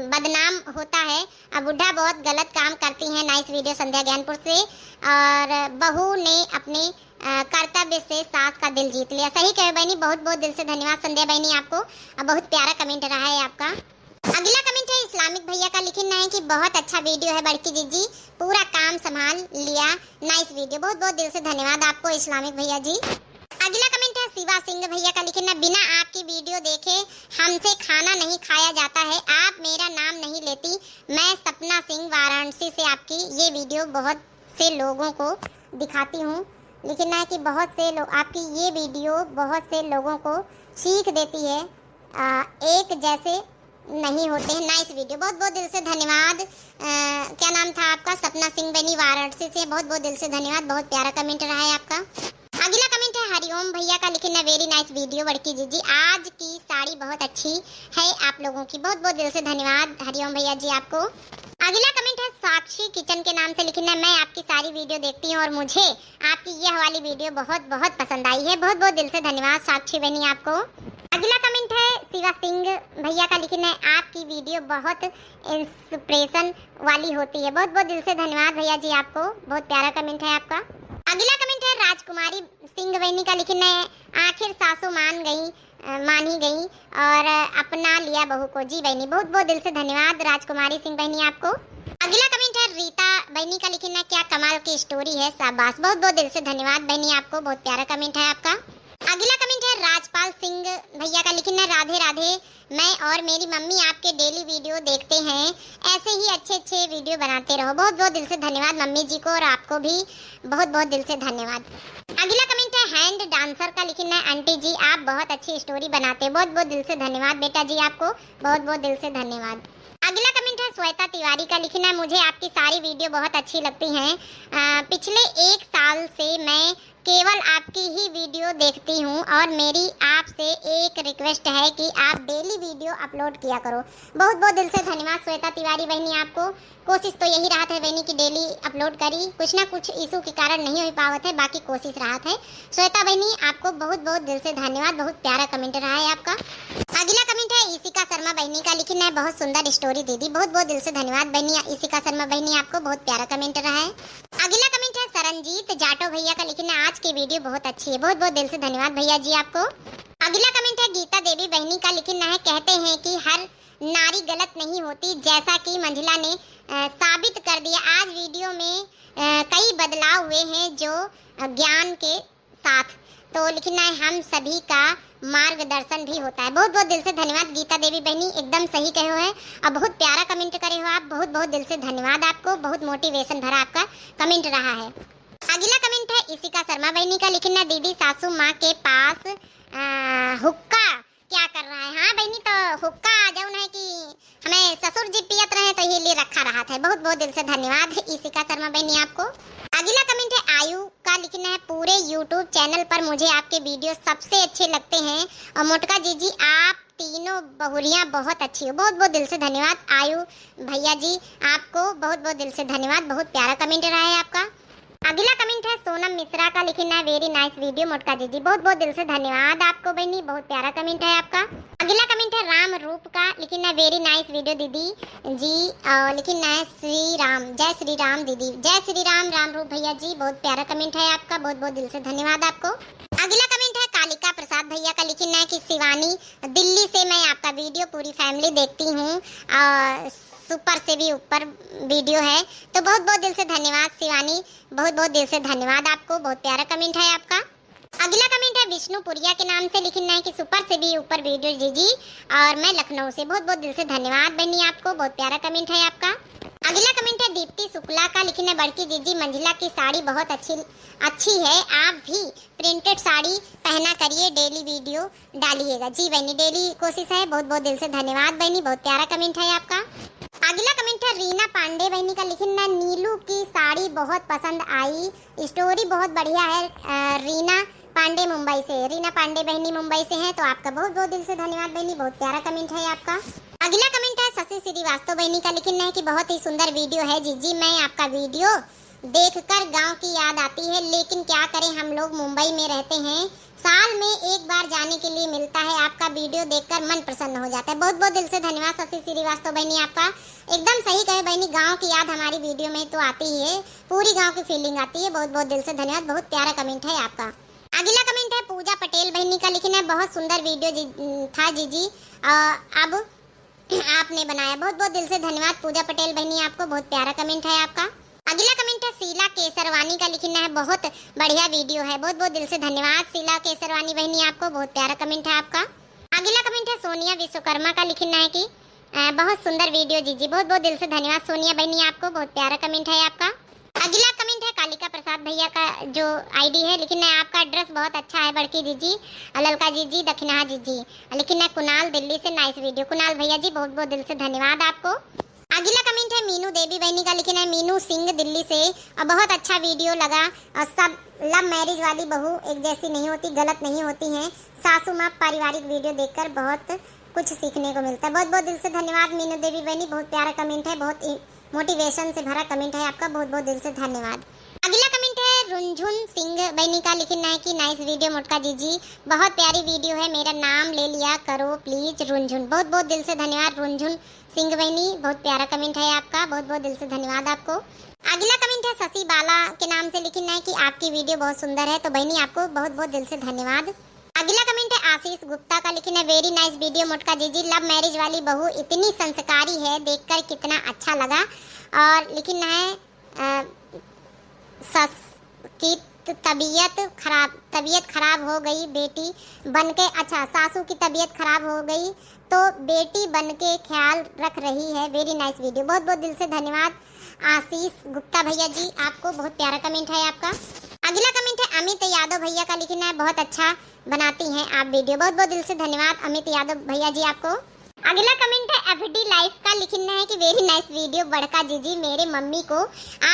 बदनाम होता है। अब बुढ़ा बहुत गलत काम करती हैं। नाइस वीडियो संध्या ज्ञानपुर से। और बहू ने अपने अ, कर्तव्य से सास का दिल जीत लिया। सही कहे बहनी, बहुत बहुत दिल से धन्यवाद संध्या बहनी आपको। अ, बहुत प्यारा कमेंट रहा है आपका। अगला कमेंट है इस्लामिक भैया का, लिखिन है कि बहुत अच्छा वीडियो है बड़की जीजी, पूरा काम संभाल लिया। नाइस वीडियो, बहुत बहुत दिल से धन्यवाद आपको इस्लामिक भैया जी। अगला कमेंट है शिवा सिंह भैया का, लिखिन है, बिना आपकी वीडियो देखे हमसे खाना नहीं खाया जाता है, आप मेरा नाम नहीं लेती। मैं सपना सिंह वाराणसी से आपकी ये वीडियो बहुत से लोगों को दिखाती हूँ। लिखिन है कि बहुत से लोग आपकी ये वीडियो बहुत से लोगों को सीख देती है, आ, एक जैसे नहीं होते हैं। नाइस वीडियो, बहुत बहुत दिल से धन्यवाद। अ, क्या नाम था आपका? सपना सिंह बहनी वाराणसी से, बहुत बहुत दिल से धन्यवाद, बहुत प्यारा कमेंट रहा है आपका। अगला कमेंट है हरिओम भैया का, लिखिन है, वेरी नाइस वीडियो बड़की जीजी, आज की साड़ी बहुत अच्छी है आप लोगों की। बहुत बहुत दिल से धन्यवाद हरिओम भैया जी आपको। अगला कमेंट है साक्षी किचन के नाम से, लिखिन है, मैं आपकी सारी वीडियो देखती हूँ और मुझे आपकी यह वाली वीडियो बहुत बहुत पसंद आई है। बहुत बहुत दिल से धन्यवाद साक्षी बहनी आपको। अगला कमेंट है शिवा सिंह भैया का, लिखिन है, आपकी वीडियो बहुत इंस्पिरेशन वाली होती है। बहुत बहुत दिल से धन्यवाद भैया जी आपको, बहुत प्यारा कमेंट है आपका। अगला कमेंट है राजकुमारी सिंह बहनी का, लिखिन है, आखिर सासू मान गई, अ, मान ही गई और अपना लिया बहू को। जी बहनी, बहुत बहुत दिल से धन्यवाद राजकुमारी सिंह बहनी आपको। अगला कमेंट है रीता बहनी का, लिखिन है, क्या कमाल की स्टोरी है, शाबाश। बहुत बहुत दिल से धन्यवाद बहनी आपको, बहुत प्यारा कमेंट है आपका। अगला कमेंट है राजपाल सिंह भैया का लिखिन है, राधे राधे, मैं और मेरी मम्मी आपके डेली वीडियो देखते हैं, ऐसे ही अच्छे अच्छे वीडियो बनाते रहो। बहुत बहुत दिल से धन्यवाद मम्मी जी को, और आपको भी बहुत बहुत दिल से धन्यवाद। अगला कमेंट है हैंड डांसर का, लिखिन है, आंटी जी आप बहुत अच्छी स्टोरी बनाते हैं। बहुत बहुत दिल से धन्यवाद बेटा जी आपको, बहुत बहुत दिल से धन्यवाद। अगला कमेंट है श्वेता तिवारी का, लिखिन है, मुझे आपकी सारी वीडियो बहुत अच्छी लगती हैं। अ, पिछले एक साल से मैं केवल आपकी ही वीडियो देखती हूँ और मेरी आपसे एक रिक्वेस्ट है कि आप डेली वीडियो अपलोड किया करो। बहुत बहुत दिल से धन्यवाद श्वेता तिवारी बहनी आपको। कोशिश तो यही रहत है बहनी कि डेली अपलोड करी, कुछ ना कुछ इशू के कारण नहीं हो पावत है, बाकी कोशिश रहत है। श्वेता बहनी आपको बहुत बहुत दिल से धन्यवाद, बहुत प्यारा कमेंट रहा है आपका। अगला कमेंट है इशिका शर्मा बहनी का, लिखिन है, बहुत सुंदर स्टोरी दीदी। बहुत बहुत दिल से धन्यवाद बहनी इशिका शर्मा बहनी आपको, बहुत प्यारा कमेंट रहा है। अगला कमेंट है सरनजीत जाटो भैया का, लिखिन है, आज की वीडियो बहुत अच्छी है। बहुत बहुत दिल से धन्यवाद भैया जी आपको। अगला कमेंट है गीता देवी बहनी का, लिखिन है, कहते हैं कि हर नारी गलत नहीं होती, जैसा कि मंझला ने अ, साबित कर दिया। आज वीडियो में अ, कई बदलाव हुए हैं जो अ, ज्ञान के साथ, तो लिखिन है, हम सभी का मार्गदर्शन भी होता है। बहुत बहुत दिल से धन्यवाद गीता देवी बहनी, एकदम सही कहो है और बहुत प्यारा कमेंट करे हो आप। बहुत बहुत दिल से धन्यवाद आपको, बहुत मोटिवेशन भरा आपका कमेंट रहा है। अगला कमेंट है इशिका शर्मा बहनी का, लिखिन है, दीदी सासू माँ के पास अ, हुक्का क्या कर रहा है? हाँ बहनी, तो हुक्का जौन है कि हमें ससुर जी पियत रहे तो ये लिए रखा रहत है। बहुत बहुत दिल से धन्यवाद इशिका शर्मा बहनी आपको। अगला कमेंट है आयु का, लिखिन है, पूरे यूट्यूब चैनल पर मुझे आपके वीडियो सबसे अच्छे लगते हैं और मोटका जीजी आप तीनों बहुरियाँ बहुत अच्छी हो। बहुत बहुत दिल से धन्यवाद आयु भैया जी आपको, बहुत बहुत दिल से धन्यवाद, बहुत प्यारा कमेंट रहा है आपका। अगला कमेंट है सोनम मिश्रा का, लिखिन है, वेरी नाइस वीडियो मोटका जीजी। बहुत बहुत दिल से धन्यवाद आपको बहनी, बहुत प्यारा कमेंट है आपका। अगला कमेंट है राम रूप का, लिखिन है, वेरी नाइस वीडियो दीदी जी। और लिखिन है श्री राम, जय श्री राम दीदी, जय श्री राम राम रूप भैया जी, बहुत प्यारा कमेंट है आपका, बहुत बहुत दिल से धन्यवाद आपको। अगला कमेंट है कालिका प्रसाद भैया का, लिखिन है कि शिवानी दिल्ली से मैं आपका वीडियो पूरी फैमिली देखती हूँ और सुपर से भी ऊपर वीडियो है। तो बहुत बहुत दिल से धन्यवाद शिवानी, बहुत बहुत दिल से धन्यवाद आपको, बहुत प्यारा कमेंट है आपका। अगला कमेंट है विष्णुपुरिया के नाम से, लिखिन है कि सुपर से भी ऊपर वीडियो जीजी और मैं लखनऊ से। बहुत बहुत दिल से धन्यवाद बहनी आपको, बहुत प्यारा कमेंट है आपका। अगला कमेंट है दीप्ति शुक्ला का, लिखिन है, बड़की जीजी मंझला की साड़ी बहुत अच्छी अच्छी है, आप भी प्रिंटेड साड़ी पहना करिए, डेली वीडियो डालिएगा। जी बहनी, डेली कोशिश है। बहुत बहुत दिल से धन्यवाद बहनी, बहुत प्यारा कमेंट है आपका। अगला कमेंट है रीना पांडे बहनी का, लिखिन है, नीलू की साड़ी बहुत पसंद आई, स्टोरी बहुत बढ़िया है। अ, रीना पांडे मुंबई से, रीना पांडे बहनी मुंबई से हैं, तो आपका बहुत बहुत दिल से धन्यवाद बहनी, बहुत प्यारा कमेंट है आपका। अगला कमेंट है शशि श्रीवास्तव बहनी का, लिखिन है कि बहुत ही सुंदर वीडियो है जीजी, मैं आपका वीडियो देखकर गांव की याद आती है, लेकिन क्या करें, हम लोग मुंबई में रहते हैं, साल में एक बार जाने के लिए मिलता है। आपका वीडियो देखकर मन प्रसन्न हो जाता है। बहुत बहुत दिल से धन्यवाद शशि श्रीवास्तव बहनी आपका। एकदम सही कहे बहनी, गांव की याद हमारी वीडियो में तो आती ही है, पूरी गांव की फीलिंग आती है। बहुत बहुत दिल से धन्यवाद, बहुत प्यारा कमेंट है आपका। अगला कमेंट है पूजा पटेल बहनी का, लिखिन है, बहुत सुंदर वीडियो जी, था जीजी। अ, अब आपने बनाया। बहुत बहुत दिल से धन्यवाद पूजा पटेल बहनी आपको, बहुत प्यारा कमेंट है आपका। अगला कमेंट है शीला केसरवानी का, लिखिन है, बहुत बढ़िया वीडियो है। बहुत बहुत दिल से धन्यवाद शीला केसरवानी बहनी आपको, बहुत प्यारा कमेंट है आपका। अगला कमेंट है सोनिया विश्वकर्मा का, लिखिन है कि अ, बहुत सुंदर वीडियो जीजी। बहुत बहुत दिल से धन्यवाद सोनिया बहनी आपको, बहुत प्यारा कमेंट है आपका। अगला कमेंट है कालिका प्रसाद भैया का जो आईडी है, लिखिन है, आपका ड्रेस बहुत अच्छा है बड़की जीजी और ललका जीजी, दखिनहा जीजी। लिखिन है कुणाल दिल्ली से, नाइस वीडियो। कुणाल भैया जी बहुत बहुत दिल से धन्यवाद आपको। अगला कमेंट है मीनू देवी बहनी का, लिखिन है मीनू सिंह दिल्ली से, और बहुत अच्छा वीडियो लगा। और सब लव मैरिज वाली बहू एक जैसी नहीं होती, गलत नहीं होती हैं। सासू माँ पारिवारिक वीडियो देखकर बहुत कुछ सीखने को मिलता है। बहुत बहुत दिल से धन्यवाद मीनू देवी बहनी, बहुत प्यारा कमेंट है, बहुत मोटिवेशन से भरा कमेंट है आपका, बहुत बहुत दिल से धन्यवाद। अगला कमेंट है रुंझुन सिंह बहनी का, लिखिन है कि नाइस वीडियो मोटका जीजी, बहुत प्यारी वीडियो है, मेरा नाम ले लिया करो प्लीज रुंझुन। बहुत बहुत दिल से धन्यवाद रुंझुन सिंह बहनी, बहुत प्यारा कमेंट है आपका, बहुत बहुत दिल से धन्यवाद आपको। अगला कमेंट है शशि बाला के नाम से, लिखिन है कि आपकी वीडियो बहुत सुंदर है। तो बहनी आपको बहुत बहुत दिल से धन्यवाद। अगला कमेंट है आशीष गुप्ता का, लिखिन है, वेरी नाइस वीडियो मोटका जीजी, लव मैरिज वाली बहू इतनी संस्कारी है, देखकर कितना अच्छा लगा। और लिखिन है अ, सस की तो तबीयत खराब, तबीयत खराब हो गई बेटी बन के, अच्छा, सासू की तबीयत खराब हो गई तो बेटी बन के ख्याल रख रही है। Very nice video, बहुत बहुत दिल से धन्यवाद आशीष गुप्ता भैया जी, आपको बहुत प्यारा comment है आपका। अगला comment है अमित यादव भैया का, लिखना है बहुत अच्छा बनाती हैं आप video, बहुत बहुत दिल से धन्यवाद अमित यादव भैया जी आपको। अगला comment है F D Life का, लिखना है कि very nice video बड़का जीजी, मेरे मम्मी को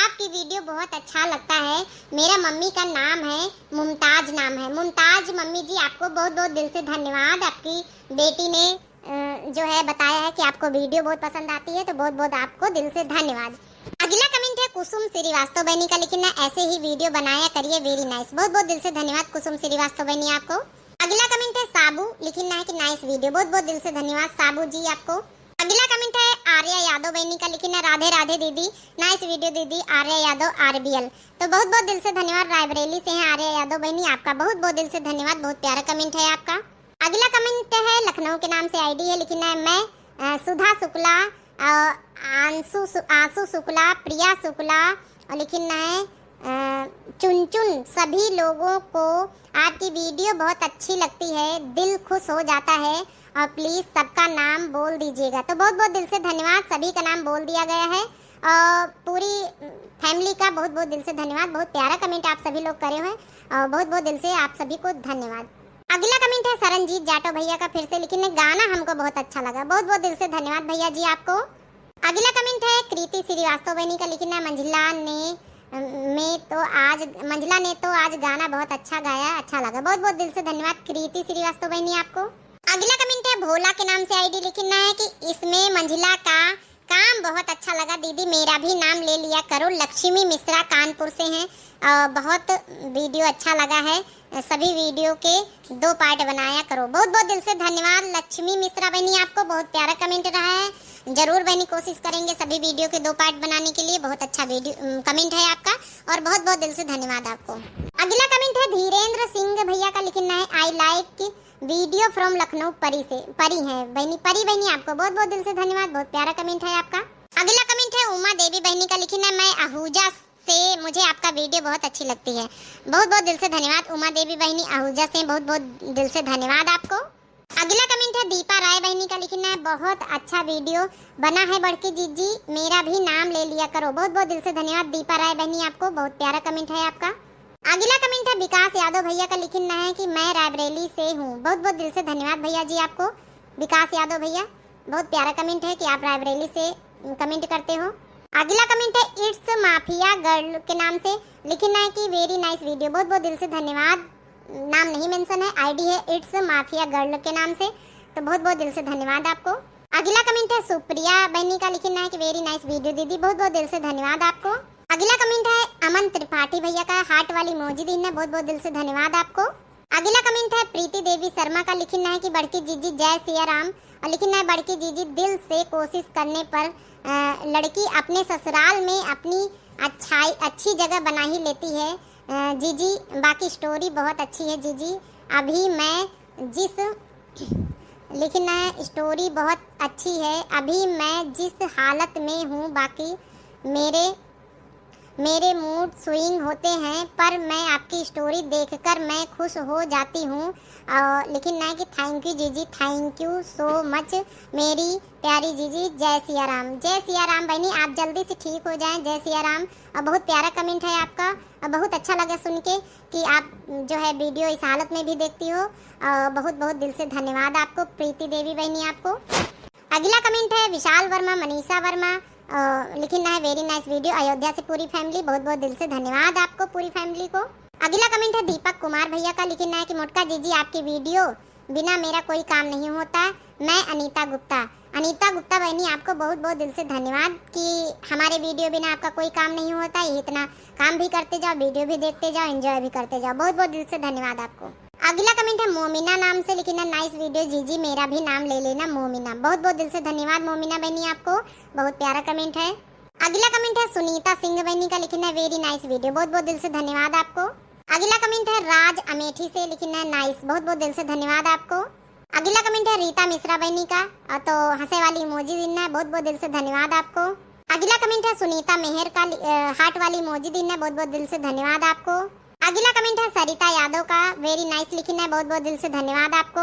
आपकी video बहुत अच्छा लगता है। मेरा मम्मी का नाम है मुमताज, नाम है मुमताज। मम्मी जी, आपको बहुत बहुत दिल से धन्यवाद, आपकी बेटी ने, अ, जो है बताया है कि आपको video बहुत पसंद आती है, तो बहुत बहुत आपको दिल से धन्यवाद। अगला comment है कुसुम श्रीवास्तव बहनी का, लिखना है ऐसे ही video बनाया करिए, very nice। बहुत बहुत दिल से धन्यवाद कुसुम श्रीवास्तव बहनी आपको। अगला comment है साबू, लिखना है कि nice video, बहुत बहुत दिल से धन्यवाद साबू जी आपको। अगला comment है आर्या यादव बहनी का, लिखना है राधे राधे दीदी, nice video दीदी, आर्या यादव R B L। तो बहुत बहुत दिल से धन्यवाद, रायबरेली से हैं आर्या यादव बहनी, आपका बहुत बहुत दिल से धन्यवाद, बहुत प्यारा comment है आपका। अगला comment है लखनऊ के नाम से I D है, लिखना है मैं, अ, सुधा शुक्ला, अ, आंसू सु-, आंसू शुक्ला, प्रिया शुक्ला, और लिखना है, अ, चुनचुन, सभी लोगों को आपकी video बहुत अच्छी लगती है, दिल खुश हो जाता है, और please सबका नाम बोल दीजिएगा। तो बहुत बहुत दिल से धन्यवाद, सभी का नाम बोल दिया गया है, और पूरी family का बहुत बहुत दिल से धन्यवाद। बहुत प्यारा comment आप सभी लोग करे हुए, और बहुत बहुत दिल से आप सभी को धन्यवाद। अगला comment है सरनजीत जाटो भैया का, फिर से लिखना है गाना हमको बहुत अच्छा लगा। बहुत बहुत दिल से धन्यवाद भैया जी आपको। अगला comment है कृति श्रीवास्तव बहनी का, लिखना है मंझला ने, में तो आज, मंझला ने तो आज गाना बहुत अच्छा गाया, अच्छा लगा। बहुत बहुत दिल से धन्यवाद कृति श्रीवास्तव बहनी आपको। अगला comment है भोला के नाम से I D, लिखना है कि इसमें मंझला का काम बहुत अच्छा लगा दीदी, मेरा भी नाम ले लिया करो। लक्ष्मी मिश्रा कानपुर से हैं, अ, बहुत video अच्छा लगा है, सभी video के दो part बनाया करो। बहुत बहुत दिल से धन्यवाद लक्ष्मी मिश्रा बहनी आपको, बहुत प्यारा comment रहा है। जरूर बहनी कोशिश करेंगे सभी video के दो part बनाने के लिए। बहुत अच्छा video, अम, comment है आपका, और बहुत बहुत दिल से धन्यवाद आपको। अगला comment है धीरेंद्र सिंह भैया का, लिखना है I like video from लखनऊ परी से, परी है बहनी, परी बहनी आपको बहुत बहुत दिल से धन्यवाद, बहुत प्यारा comment है आपका। अगला comment है उमा देवी बहनी का, लिखना है मैं आहूजा से, मुझे आपका video बहुत अच्छी लगती है। बहुत बहुत दिल से धन्यवाद उमा देवी बहनी आहूजा से, बहुत बहुत दिल से धन्यवाद आपको। अगला comment है दीपा राय बहनी का, लिखना है बहुत अच्छा video बना है बड़की जीजी, मेरा भी नाम ले लिया करो। बहुत बहुत दिल से धन्यवाद दीपा राय बहनी आपको, बहुत प्यारा comment है आपका। अगला comment है विकास यादव भैया का, लिखना है कि मैं रायबरेली से हूँ। बहुत बहुत दिल से धन्यवाद भैया जी आपको, विकास यादव भैया, बहुत प्यारा comment है कि आप रायबरेली से comment करते हो। अगला comment है It's Mafia Girl के नाम से, लिखना है कि very nice video। बहुत बहुत दिल से धन्यवाद, नाम नहीं mention है, I D है It's Mafia Girl के नाम से, तो बहुत बहुत दिल से धन्यवाद आपको। अगला comment है सुप्रिया बहनी का, लिखना है कि very nice video दीदी, बहुत बहुत दिल से धन्यवाद आपको। अगला comment है अमन त्रिपाठी भैया का, heart वाली emoji दीन है, बहुत बहुत दिल से धन्यवाद आपको। अगला comment है प्रीति देवी शर्मा का, लिखना है कि बड़की जीजी जय सिया राम, और लिखना है बड़की जीजी दिल से कोशिश करने पर, अ, लड़की अपने ससुराल में अपनी अच्छाई, अच्छी जगह बना ही लेती है। अ, जीजी बाकी story बहुत अच्छी है जीजी, अभी मैं जिस, लिखना है story बहुत अच्छी है, अभी मैं जिस हालत में हूँ बाकी मेरे मेरे mood swing होते हैं, पर मैं आपकी story देखकर मैं खुश हो जाती हूँ। और लिखना है कि thank you जीजी, thank you so much मेरी प्यारी जीजी। जय सिया राम, जय सिया राम बहनी, आप जल्दी से ठीक हो जाएं। जय सिया राम। और बहुत प्यारा comment है आपका, और बहुत अच्छा लगा सुन के कि आप जो है video इस हालत में भी देखती हो। और बहुत बहुत दिल से धन्यवाद आपको प्रीति देवी बहनी आपको। अगला comment है विशाल वर्मा, मनीषा वर्मा, अ, लिखना है very nice video अयोध्या से पूरी family। बहुत बहुत दिल से धन्यवाद आपको पूरी family को। अगला comment है दीपक कुमार भैया का, लिखना है कि मोटका जीजी आपकी video बिना मेरा कोई काम नहीं होता, मैं अनीता गुप्ता। अनीता गुप्ता बहनी आपको बहुत बहुत दिल से धन्यवाद कि हमारे video बिना आपका कोई काम नहीं होता, ये इतना काम भी करते जाओ, video भी देखते जाओ, enjoy भी करते जाओ। बहुत बहुत दिल से धन्यवाद आपको। अगला comment है मोमिना नाम से, लिखना nice video जीजी, मेरा भी नाम ले लेना मोमिना। बहुत बहुत दिल से धन्यवाद मोमिना बहनी आपको, बहुत प्यारा comment है। अगला comment है सुनीता सिंह बहनी का, लिखना very nice video। बहुत बहुत दिल से धन्यवाद आपको। अगला comment है राज अमेठी से, लिखना nice। बहुत बहुत दिल से धन्यवाद आपको। अगला comment है रीता मिश्रा बहनी का, अ, तो हंसे वाली emoji दीन है। बहुत बहुत दिल से धन्यवाद आपको। अगला comment है सुनीता मेहर का, लि-, अ, heart वाली emoji दीन है। बहुत बहुत दिल से धन्यवाद आपको। अगिला comment है सरिता यादव का, very nice लिखिन है, बहुत बहुत दिल से धन्यवाद आपको।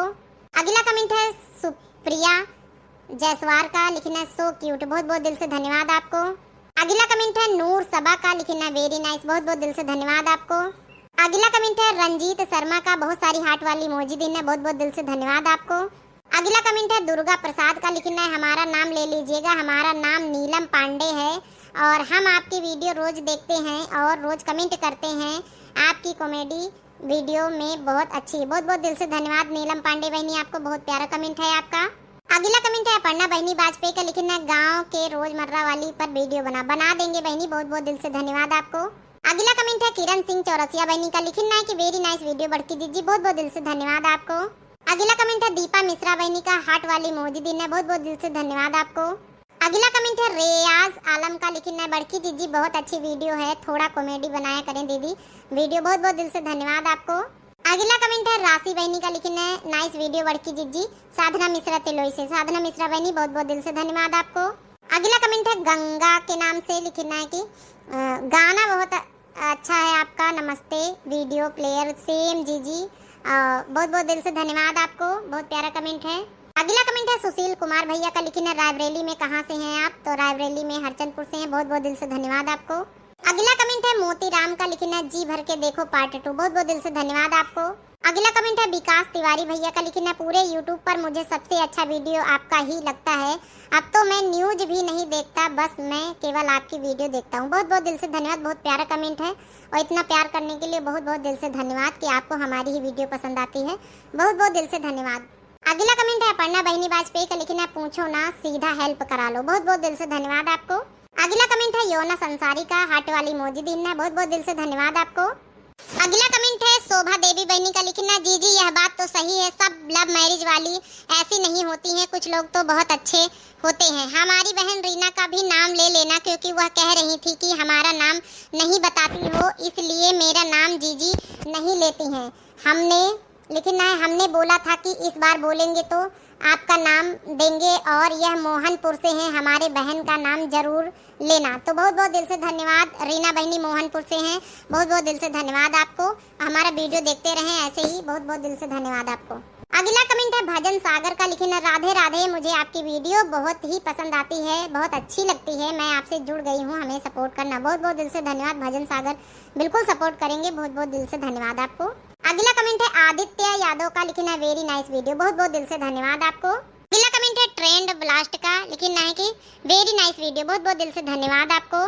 अगिला comment है सुप्रिया जायसवाल का, लिखिन है so cute, बहुत बहुत दिल से धन्यवाद आपको। अगिला comment है नूर सबा का, लिखिन है very nice, बहुत बहुत दिल से धन्यवाद आपको। अगिला comment है रंजीत शर्मा का, बहुत सारी heart वाली emoji दीन है, बहुत बहुत दिल से धन्यवाद आपको। अगिला comment है दुर्गा प्रसाद का, लिखिन है हमारा नाम ले लीजिएगा, हमारा नाम नीलम पांडे है और हम आपकी video रोज देखते हैं और रोज comment करते हैं आपकी comedy video में बहुत अच्छी। बहुत बहुत दिल से धन्यवाद नीलम पांडे बहिनी, आपको बहुत प्यारा comment है आपका। अगिला comment है अपर्णा बहिनी वाजपेयी का, लिखिन है गाँव के रोजमर्रा वाली पर video बना, बना देंगे बहिनी, बहुत बहुत दिल से धन्यवाद आपको। अगिला comment है किरण सिंह चौरसिया बहिनी का, लिखिन है कि very nice video बड़की जिज्जी, बहुत बहुत दिल से धन्यवाद आपको। अगिला comment है दीपा मिश्रा बहिनी का, heart वाली emoji दीन है, बहुत बहुत दिल से धन्यवाद आपको। अगिला comment है रेयाज आलम का, लिखिन है बड़की जिज्जी बहुत अच्छी video है, थोड़ा comedy बनाया करें दीदी video, बहुत बहुत दिल से धन्यवाद आपको। अगिला comment है राशि बहिनी का, लिखिन है nice video बड़की जिज्जी, साधना मिश्रा तिलोई से। साधना मिश्रा बहिनी बहुत बहुत दिल से धन्यवाद आपको। अगिला comment है गंगा के नाम से, लिखिन है कि अ, गाना बहुत अच्छा है आपका, नमस्ते video player same जीजी, अ, बहुत बहुत दिल से धन्यवाद आपको, बहुत प्यारा comment है। अगिला comment है सुशील कुमार भैया का, लिखिन है रायबरेली में कहाँ से हैं आप? तो रायबरेली में हरचंदपुर से हैं, बहुत बहुत दिल से धन्यवाद आपको। अगिला comment है मोती राम का, लिखिन है जी भर के देखो part two, बहुत बहुत दिल से धन्यवाद आपको। अगिला comment है विकास तिवारी भैया का, लिखिन है पूरे YouTube पर मुझे सबसे अच्छा video आपका ही लगता है, अब तो मैं news भी नहीं देखता, बस मैं केवल आपकी video देखता हूँ। बहुत बहुत दिल से धन्यवाद, बहुत प्यारा comment है और इतना प्यार करने के लिए बहुत बहुत दिल से धन्यवाद कि आपको हमारी ही video पसंद आती है, बहुत बहुत दिल से धन्यवाद। अगिला comment है अपर्णा बहिनी वाजपेयी का, लिखिन है पूछो ना सीधा help करा लो, बहुत बहुत दिल से धन्यवाद आपको। अगिला comment है योना संसारी का, heart वाली emoji दीन है, बहुत बहुत दिल से धन्यवाद आपको। अगिला comment है शोभा देवी बहिनी का, लिखिन है जीजी यह बात तो सही है, सब love marriage वाली ऐसी नहीं होती हैं, कुछ लोग तो बहुत अच्छे होते हैं। हमारी बहन रीना का भी नाम ले लेना, क्योंकि वह कह रही थी कि हमारा नाम नहीं बताती हो, इसलिए मेरा नाम जीजी नहीं लेती हैं। हमने, लिखिन है हमने बोला था कि इस बार बोलेंगे तो आपका नाम देंगे और यह मोहनपुर से हैं, हमारे बहन का नाम जरूर लेना। तो बहुत बहुत दिल से धन्यवाद रीना बहिनी, मोहनपुर से हैं, बहुत बहुत दिल से धन्यवाद आपको। हमारा video देखते रहें ऐसे ही, बहुत बहुत दिल से धन्यवाद आपको। अगिला comment है भजन सागर का, लिखिन है राधे राधे, मुझे आपकी video बहुत ही पसंद आती है, बहुत अच्छी लगती है, मैं आपसे जुड़ गई हूँ, हमें support करना। बहुत बहुत दिल से धन्यवाद भजन सागर, बिल्कुल support करेंगे, बहुत बहुत दिल से धन्यवाद आपको। अगिला comment है आदित्य यादव का, लिखिन है very nice video, बहुत बहुत दिल से धन्यवाद आपको। अगिला comment है Trend Blast का, लिखिन है कि very nice video, बहुत बहुत दिल से धन्यवाद आपको।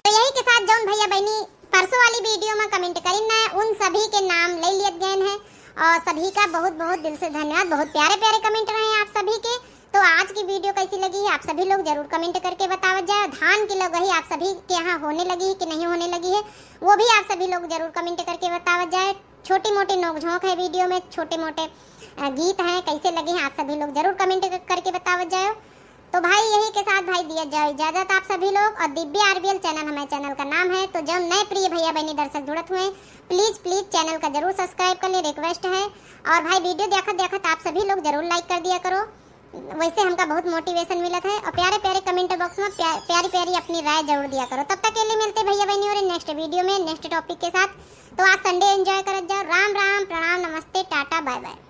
तो यही के साथ जौन भैया बहिनी परसों वाली video में comment करिन ना, उन सभी के नाम ले लियत गए हैं और सभी का बहुत बहुत दिल से धन्यवाद। बहुत प्यारे प्यारे comment रहे आप सभी के। तो आज की video कैसी लगी है आप सभी लोग जरूर comment करके बतावत जाए। धान की लगही आप सभी के यहाँ होने लगी है कि नहीं होने लगी है, वो भी आप सभी लोग जरूर comment करके बतावत जाए। छोटी मोटी नोकझोंक है video में, छोटे मोटे, अ, गीत हैं, कैसे लगे हैं आप सभी लोग जरूर comment क-, करके बतावत जाए। तो भाई यही के साथ भाई दिया जाए इजाजत आप सभी लोग। और दिव्या आरबीएल channel हमारे channel का नाम है, तो जो नए प्रिय भैया बहनी दर्शक जुड़त हुए, please please channel का जरूर subscribe कर लें, request है। और भाई video देखत देखत आप सभी लोग जरूर like कर दिया करो, वैसे हमका बहुत motivation मिलत है। और प्यारे प्यारे comment box में प्या-, प्यारी प्यारी अपनी राय जरूर दिया करो। तब तक के लिए मिलते भैया बहनी और next video में next topic के साथ। तो आज Sunday enjoy करत जाओ। राम राम, प्रणाम, नमस्ते, टाटा, bye bye।